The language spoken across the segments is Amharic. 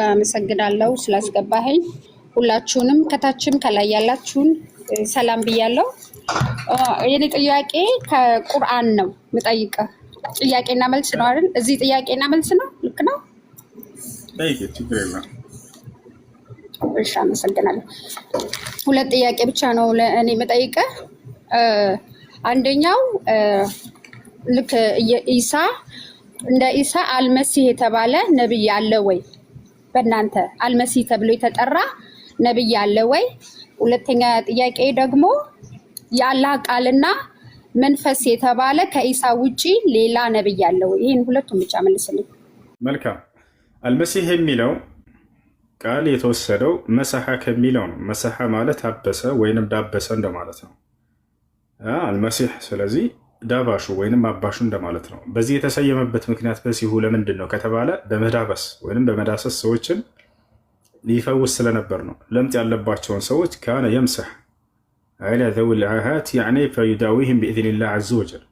አመሰግናለሁ ስላስገባኸኝ። ሁላችሁንም ከታችም ከላይ ያላችሁን ሰላም ብያለሁ። የኔ ጥያቄ ከቁርአን ነው የምጠይቀህ። ጥያቄና መልስ ነው አይደል? እዚህ ጥያቄና መልስ ነው። ልክ ነው? ጠይቂ፣ ችግር የለም። እሺ፣ አመሰግናለሁ። ሁለት ጥያቄ ብቻ ነው ለእኔ የምጠይቀህ። አንደኛው ልክ ኢሳ እንደ ኢሳ አልመሲህ የተባለ ነብይ አለ ወይ? በእናንተ አልመሲህ ተብሎ የተጠራ ነብይ አለ ወይ? ሁለተኛ ጥያቄ ደግሞ የአላህ ቃልና መንፈስ የተባለ ከኢሳ ውጪ ሌላ ነብይ አለ ወይ? ይህን ሁለቱም ብቻ መልስልኝ። መልካም። አልመሲህ የሚለው ቃል የተወሰደው መሰሐ ከሚለው ነው። መሰሐ ማለት አበሰ ወይንም ዳበሰ እንደማለት ነው። አልመሲህ ስለዚህ ዳባሹ ወይንም አባሹ እንደማለት ነው። በዚህ የተሰየመበት ምክንያት መሲሁ ለምንድን ነው ከተባለ በመዳበስ ወይንም በመዳሰስ ሰዎችን ሊፈውስ ስለነበር ነው። ለምጽ ያለባቸውን ሰዎች كان يمسح على ذوي العاهات يعني فيداويهم بإذن الله عز وجل።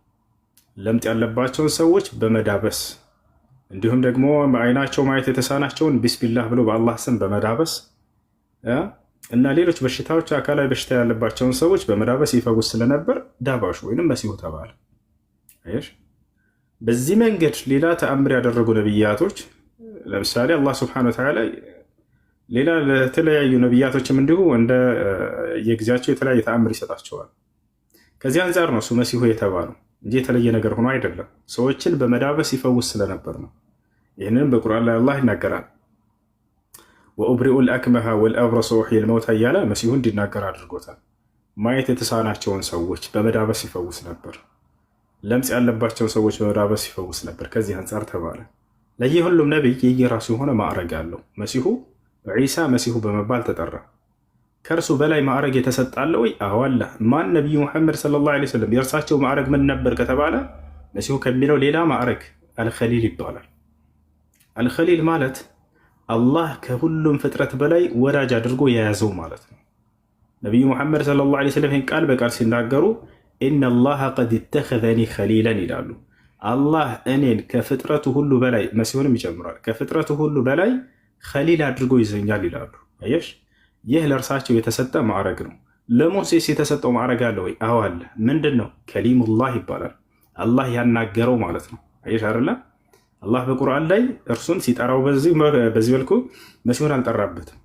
ለምጽ ያለባቸውን ሰዎች በመዳበስ፣ እንዲሁም ደግሞ በአይናቸው ማየት የተሳናቸውን ቢስሚላህ ብሎ በአላህ ስም በመዳበስ እና ሌሎች በሽታዎች፣ አካላዊ በሽታ ያለባቸውን ሰዎች በመዳበስ ይፈውስ ስለነበር ዳባሹ ወይንም መሲሁ ተባለ። አየሽ፣ በዚህ መንገድ ሌላ ተአምር ያደረጉ ነብያቶች፣ ለምሳሌ አላህ ስብሐነ ወተዓላ ሌላ ለተለያዩ ነብያቶችም እንዲሁ እንደ የጊዜያቸው የተለያየ ተአምር ይሰጣቸዋል። ከዚህ አንጻር ነው እሱ መሲሁ የተባለው እንጂ የተለየ ነገር ሆኖ አይደለም። ሰዎችን በመዳበስ ይፈውስ ስለነበር ነው። ይህንንም በቁርአን ላይ አላህ ይናገራል። وأبرئ الأكمه والأبرص وأحيي الموتى እያለ መሲሁ እንዲናገር አድርጎታል። ማየት የተሳናቸውን ሰዎች በመዳበስ ይፈውስ ነበር። ለምጽ ያለባቸውን ሰዎች በመዳበስ ይፈውስ ነበር። ከዚህ አንጻር ተባለ። ለየሁሉም ነቢይ የየራሱ የሆነ ማዕረግ አለው። መሲሁ ዒሳ መሲሁ በመባል ተጠራ። ከእርሱ በላይ ማዕረግ የተሰጣለ ወይ? አዎ አለ። ማን? ነቢዩ ሙሐመድ ሰለላሁ ዐለይሂ ወሰለም። የእርሳቸው ማዕረግ ምን ነበር ከተባለ መሲሁ ከሚለው ሌላ ማዕረግ አልኸሊል ይባላል። አልኸሊል ማለት አላህ ከሁሉም ፍጥረት በላይ ወዳጅ አድርጎ የያዘው ማለት ነው። ነቢዩ ሙሐመድ ሰለላሁ ዐለይሂ ወሰለም ይህን ቃል በቃል ሲናገሩ إن الله قد اتخذني خليلا ይላሉ። አላህ እኔን ከፍጥረቱ ሁሉ በላይ፣ መሲሁንም ይጨምራል፣ ከፍጥረቱ ሁሉ በላይ ኸሊል አድርጎ ይዘኛል ይላሉ። አየሽ፣ ይህ ለእርሳቸው የተሰጠ ማዕረግ ነው። ለሙሴስ የተሰጠው ማዕረግ አለ ወይ? አዎ አለ። ምንድን ነው? ከሊሙላህ ይባላል። አላህ ያናገረው ማለት ነው። አየሽ አይደለ? አላህ በቁርአን ላይ እርሱን ሲጠራው በዚህ መልኩ መሲሁን አልጠራበትም።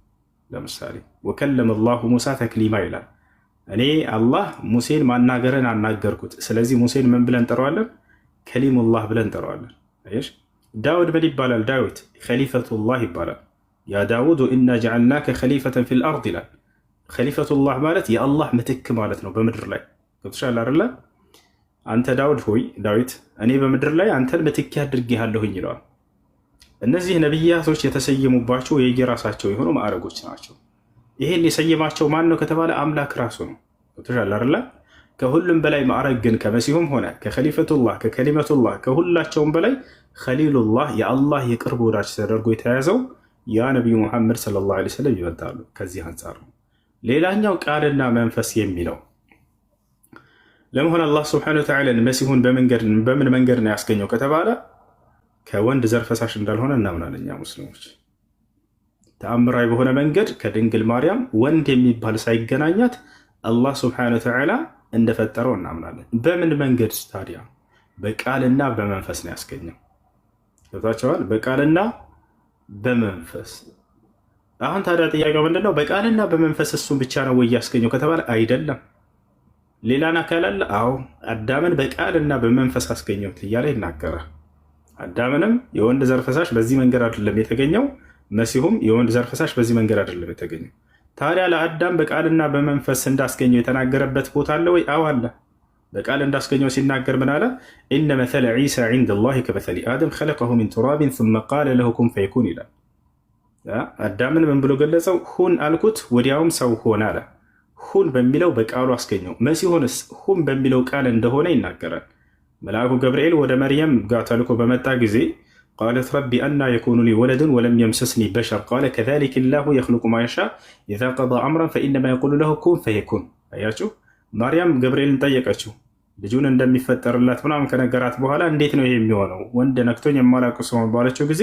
ለምሳሌ وكلم الله موسى تكليما ይላል። እኔ አላህ ሙሴን ማናገርን አናገርኩት። ስለዚህ ሙሴን ምን ብለን እንጠራዋለን? ከሊሙላህ ብለን እንጠራዋለን። አየሽ፣ ዳውድ ምን ይባላል? ዳዊት ከሊፈቱላህ ይባላል። يا داود إنا جعلناك خليفة في الأرض ይላል። ከሊፈቱላህ ማለት የአላህ ምትክ ማለት ነው በምድር ላይ። ገብቶሻል አይደለ? አንተ ዳውድ ሆይ፣ ዳዊት፣ እኔ በምድር ላይ አንተን ምትክ አድርጌሃለሁኝ ይለዋል። እነዚህ ነቢያቶች የተሰየሙባቸው የየራሳቸው የሆኑ ማዕረጎች ናቸው። ይህን የሰየማቸው ማን ነው ከተባለ አምላክ ራሱ ነው። ገብቶሻል አይደለ? ከሁሉም በላይ ማዕረግ ግን ከመሲሁም ሆነ ከኸሊፈቱላህ፣ ከከሊመቱላህ፣ ከሁላቸውም በላይ ኸሊሉላህ፣ የአላህ የቅርብ ወዳጅ ተደርጎ የተያዘው ያ ነቢዩ ሙሐመድ ሰለላሁ ዐለይሂ ወሰለም ይበልጣሉ። ከዚህ አንጻር ነው። ሌላኛው ቃልና መንፈስ የሚለው፣ ለመሆን አላህ ስብሐነሁ ወተዓላ መሲሁን በምን መንገድ ነው ያስገኘው ከተባለ ከወንድ ዘር ፈሳሽ እንዳልሆነ እናምናለን እኛ ሙስሊሞች። ተአምራዊ በሆነ መንገድ ከድንግል ማርያም ወንድ የሚባል ሳይገናኛት አላህ ስብሐነሁ ወተዓላ እንደፈጠረው እናምናለን። በምን መንገድ ታዲያ? በቃልና በመንፈስ ነው ያስገኘው። ገብቷቸዋል። በቃልና በመንፈስ። አሁን ታዲያ ጥያቄው ምንድነው? በቃልና በመንፈስ እሱን ብቻ ነው ወይ ያስገኘው ከተባለ አይደለም። ሌላን አካል አለ። አዎ፣ አዳምን በቃልና በመንፈስ አስገኘሁት እያለ ይናገራል። አዳምንም የወንድ ዘር ፈሳሽ በዚህ መንገድ አይደለም የተገኘው። መሲሁም የወንድ ዘር ፈሳሽ በዚህ መንገድ አይደለም የተገኘው። ታዲያ ለአዳም በቃልና በመንፈስ እንዳስገኘው የተናገረበት ቦታ አለ ወይ? አዎ አለ። በቃል እንዳስገኘው ሲናገር ምን አለ? إن مثل عيسى عند الله كمثل آدم خلقه من تراب ثم قال له كن فيكون ይላል። አዳምን ምን ብሎ ገለጸው? ሁን አልኩት ወዲያውም ሰው ሆነ አለ። ሁን በሚለው በቃሉ አስገኘው። መሲሁንስ ሁን በሚለው ቃል እንደሆነ ይናገራል። መልአኩ ገብርኤል ወደ መርየም ጋር ተልኮ በመጣ ጊዜ قالت رب أنى يكون لي ولد ولم يمسسني بشر قال كذلك الله يخلق ما يشاء إذا قضى أمرا فإنما يقول له كن فيكون። አያችሁ፣ ማርያም ገብርኤልን ጠየቀችው። ልጁን እንደሚፈጠርላት ምናምን ከነገራት በኋላ እንዴት ነው ይሄ የሚሆነው? ወንድ ነክቶኝ የማላውቅ ሰው ባለችው ጊዜ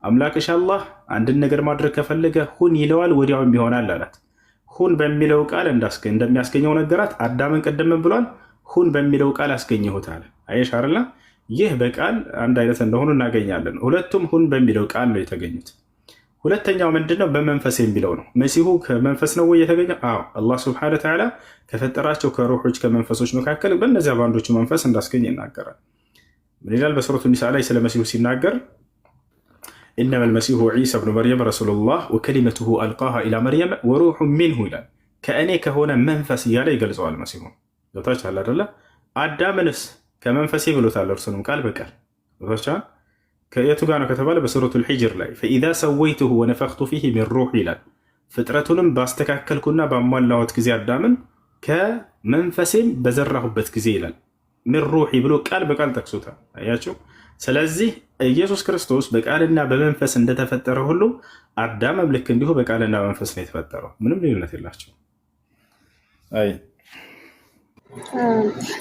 አምላክሽ አላህ አንድን ነገር ማድረግ ከፈለገ ሁን ይለዋል፣ ወዲያውም ይሆናል አላት። ሁን በሚለው ቃል እንደሚያስገኘው ነገራት። አዳምን ቅድም ብሏል፣ ሁን በሚለው ቃል አስገኘሁት አለ። አየሽ አይደለ? ይህ በቃል አንድ አይነት እንደሆኑ እናገኛለን። ሁለቱም ሁን በሚለው ቃል ነው የተገኙት። ሁለተኛው ምንድነው? በመንፈስ የሚለው ነው። መሲሁ ከመንፈስ ነው ወይ የተገኘው? አዎ፣ አላህ ስብሐነ ወተዓላ ከፈጠራቸው ከሩሖች ከመንፈሶች መካከል በእነዚያ በአንዶቹ መንፈስ እንዳስገኝ ይናገራል። ምን ይላል? በሱረቱ ኒሳ ላይ ስለ መሲሁ ሲናገር إنما المسيح عيسى ابن مريم رسول الله وكلمته ألقاها إلى مريم وروح منه ይላል። ከእኔ ከሆነ መንፈስ እያለ ይገልጸዋል መሲሁን። ገብታችኋል አይደለ? አዳምንስ ከመንፈሴ ብሎታል። እርሱንም ቃል በቃል ገብታችኋል። ከየቱ ጋር ነው ከተባለ በሱረቱል ሒጅር ላይ فإذا سويته ونفخت فيه من روحي ይላል። ፍጥረቱንም ባስተካከልኩና ባሟላሁት ጊዜ አዳምን ከመንፈሴም በዘራሁበት ጊዜ ይላል። من روحي ብሎ ቃል በቃል ጠቅሶታል። አያችሁ። ስለዚህ ኢየሱስ ክርስቶስ በቃልና በመንፈስ እንደተፈጠረ ሁሉ አዳምም ልክ እንዲሁ በቃልና በመንፈስ ነው የተፈጠረው። ምንም ልዩነት የላቸው። አይ።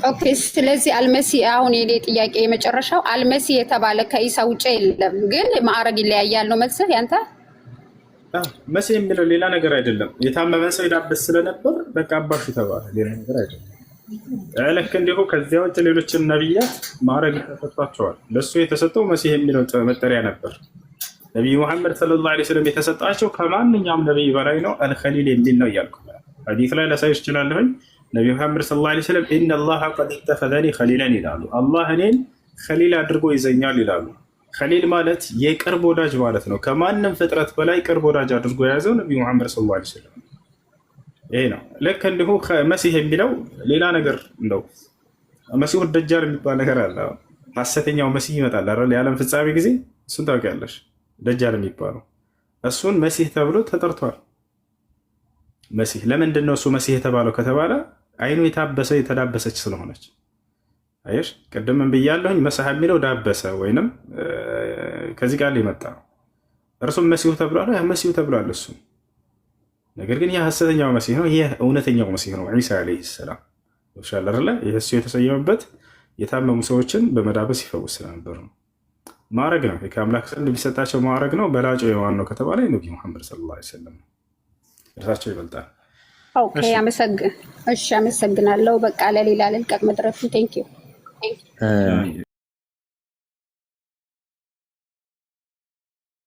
Okay። ስለዚህ አልመሲ፣ አሁን የኔ ጥያቄ የመጨረሻው፣ አልመሲ የተባለ ከኢሳ ውጭ የለም፣ ግን ማዕረግ ይለያያል ነው መልስህ ያንተ? መሲህ የሚለው ሌላ ነገር አይደለም። የታመመን ሰው ይዳብስ ስለነበር በቃ አባሹ ተባለ። ሌላ ነገር አይደለም። ልክ እንዲሁ ከዚያ ውጭ ሌሎችን ነቢያት ማዕረግ ተሰጥቷቸዋል። ለእሱ የተሰጠው መሲህ የሚለው መጠሪያ ነበር። ነቢዩ ሙሐመድ ሰለላሁ ዐለይሂ ወሰለም የተሰጣቸው ከማንኛውም ነቢይ በላይ ነው፣ አልኸሊል የሚል ነው እያልኩ ሐዲስ ላይ ላሳይሽ እችላለሁኝ። ነቢዩ ሙሐመድ ሰለላሁ ዐለይሂ ወሰለም إن الله قد اتخذني خليلا ይላሉ። አላህ እኔን ኸሊል አድርጎ ይዘኛል ይላሉ። ኸሊል ማለት የቅርብ ወዳጅ ማለት ነው። ከማንም ፍጥረት በላይ ቅርብ ወዳጅ አድርጎ የያዘው ነቢዩ ሙሐመድ ሰለላሁ ዐለይሂ ወሰለም ይሄ ነው። ልክ እንዲሁ መሲህ የሚለው ሌላ ነገር እንደው መሲሁ ደጃል የሚባል ነገር አለ። ሐሰተኛው መሲህ ይመጣል አይደል? የዓለም ፍጻሜ ጊዜ እሱን ታውቂያለሽ። ደጃል የሚባለው እሱን መሲህ ተብሎ ተጠርቷል። መሲህ ለምንድን ነው እሱ መሲህ የተባለው ከተባለ አይኑ የታበሰ የተዳበሰች ስለሆነች። አየሽ፣ ቅድምም ብያለሁኝ። መሰሐ የሚለው ዳበሰ ወይንም ከዚህ ቃል የመጣ ነው። እርሱም መሲሁ ተብሏል። መሲሁ ተብሏል እሱ። ነገር ግን ይህ ሐሰተኛው መሲህ ነው። ይህ እውነተኛው መሲህ ነው፣ ዒሳ ዓለይሂ ሰላም ሻል አይደለ? ይህ እሱ የተሰየመበት የታመሙ ሰዎችን በመዳበስ ይፈውስ ስለነበር ነው። ማዕረግ ነው፣ ከአምላክ ዘንድ የሚሰጣቸው ማዕረግ ነው። በላጩ የማን ነው ከተባለ የነቢዩ ሙሐመድ ሰለላሁ ዐለይሂ ወሰለም ነው። እርሳቸው ይበልጣል። Okay፣ እሺ፣ አመሰግናለሁ። በቃ ለሌላ ልልቀቅ መድረኩን። Thank you።